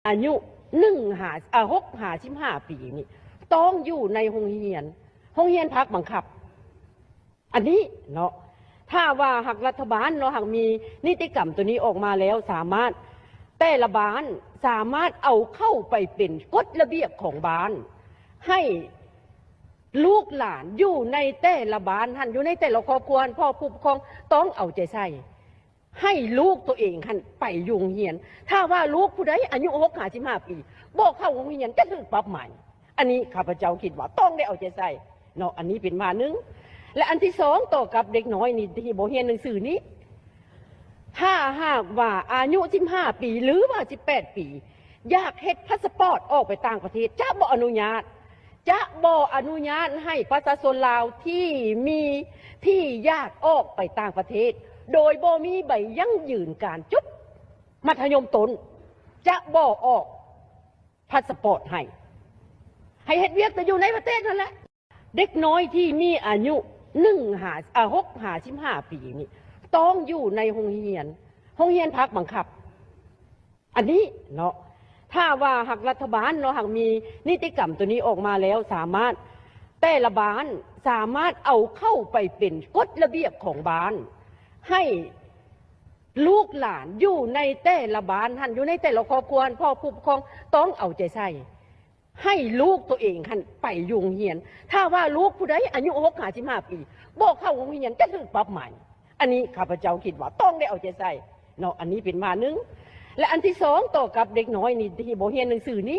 ອາຍຸໜຶ່ງຫາ ອາ ຫົກຫາສິບຫ້າປີນີ້ ຕ້ອງຢູ່ໃນໂຮງຮຽນ ໂຮງຮຽນພາກບັງຄັບ. ອັນນີ້ເນາະ ຖ້າວ່າຫາກລັດຖະບານເນາະ ຫາກມີນິຕິກຳໂຕນີ້ອອກມາແລ້ວ ສາມາດ ແຕ່ລະບ້ານສາມາດເອົາເຂົ້າໄປເປັນກົດລະບຽບຂອງບ້ານ ໃຫ້ລູກຫຼານຢູ່ໃນແຕ່ລະບ້ານຫັ້ນ ຢູ່ໃນແຕ່ລະຄອບຄົວຫັ້ນ ພໍ່ຜູ້ປົກຄອງຕ້ອງເອົາໃຈໃສ່ ໃຫ້ລູກໂຕເອງຫັ້ນໄປຢູ່ໂຮງຮຽນ. ຖ້າວ່າລູກຜູ້ໃດອາຍຸຫົກຫາສິບຫ້າປີ ບໍ່ເຂົ້າໂຮງຮຽນ ຈະຖືກປັບໃໝ. ອັນນີ້ຂ້າພະເຈົ້າຄິດວ່າຕ້ອງໄດ້ເອົາໃຈໃສ່ເນາະ ອັນນີ້ເປັນວ່າໜຶ່ງ. ແລະ ອັນທີສອງ ຕໍ່ກັບເດັກນ້ອຍນີ້ ທີ່ບໍ່ຮຽນໜັງສືນີ້ ຖ້າຫາກວ່າອາຍຸສິບຫ້າປີ ຫຼືວ່າສິບແປດປີ ຢາກເຮັດພາສປອດອອກໄປຕ່າງປະເທດ ຈະບໍ່ອະນຸຍາດ ຈະບໍ່ອະນຸຍາດໃຫ້ປະຊາຊົນລາວທີ່ມີ ທີ່ຢາກອອກໄປຕ່າງປະເທດ ໂດຍບໍ່ມີໃບຢັ້ງຢືນການຈົບມັດທະຍົມຕົ້ນ ຈະບໍ່ອອກພາສປອດໃຫ້ ໃຫ້ເຮັດວຽກແຕ່ຢູ່ໃນປະເທດຫັ້ນແຫຼະ. ເດັກນ້ອຍທີ່ມີອາຍຸໜຶ່ງຫາ ອາ ຫົກຫາສິບຫ້າປີນີ້ ຕ້ອງຢູ່ໃນໂຮງຮຽນ ໂຮງຮຽນພາກບັງຄັບ. ອັນນີ້ເນາະ ຖ້າວ່າຫາກລັດຖະບານເນາະ ຫາກມີນິຕິກຳໂຕນີ້ອອກມາແລ້ວ ສາມາດ ແຕ່ລະບ້ານສາມາດເອົາເຂົ້າໄປເປັນກົດລະບຽບຂອງບ້ານ ໃຫ້ລູກຫຼານຢູ່ໃນແຕ່ລະບ້ານຫັ້ນ ຢູ່ໃນແຕ່ລະຄອບຄົວຫັ້ນ ພໍ່ຜູ້ປົກຄອງຕ້ອງເອົາໃຈໃສ່ ໃຫ້ລູກໂຕເອງຫັ້ນໄປຢູ່ໂຮງຮຽນ. ຖ້າວ່າລູກຜູ້ໃດອາຍຸຫົກຫາສິບຫ້າປີ ບໍ່ເຂົ້າໂຮງຮຽນ ຈະຖືກປັບໃໝ. ອັນນີ້ຂ້າພະເຈົ້າຄິດວ່າຕ້ອງໄດ້ເອົາໃຈໃສ່ເນາະ ອັນນີ້ເປັນວ່າໜຶ່ງ. ແລະ ອັນທີສອງ ຕໍ່ກັບເດັກນ້ອຍນີ້ ທີ່ບໍ່ຮຽນໜັງສືນີ້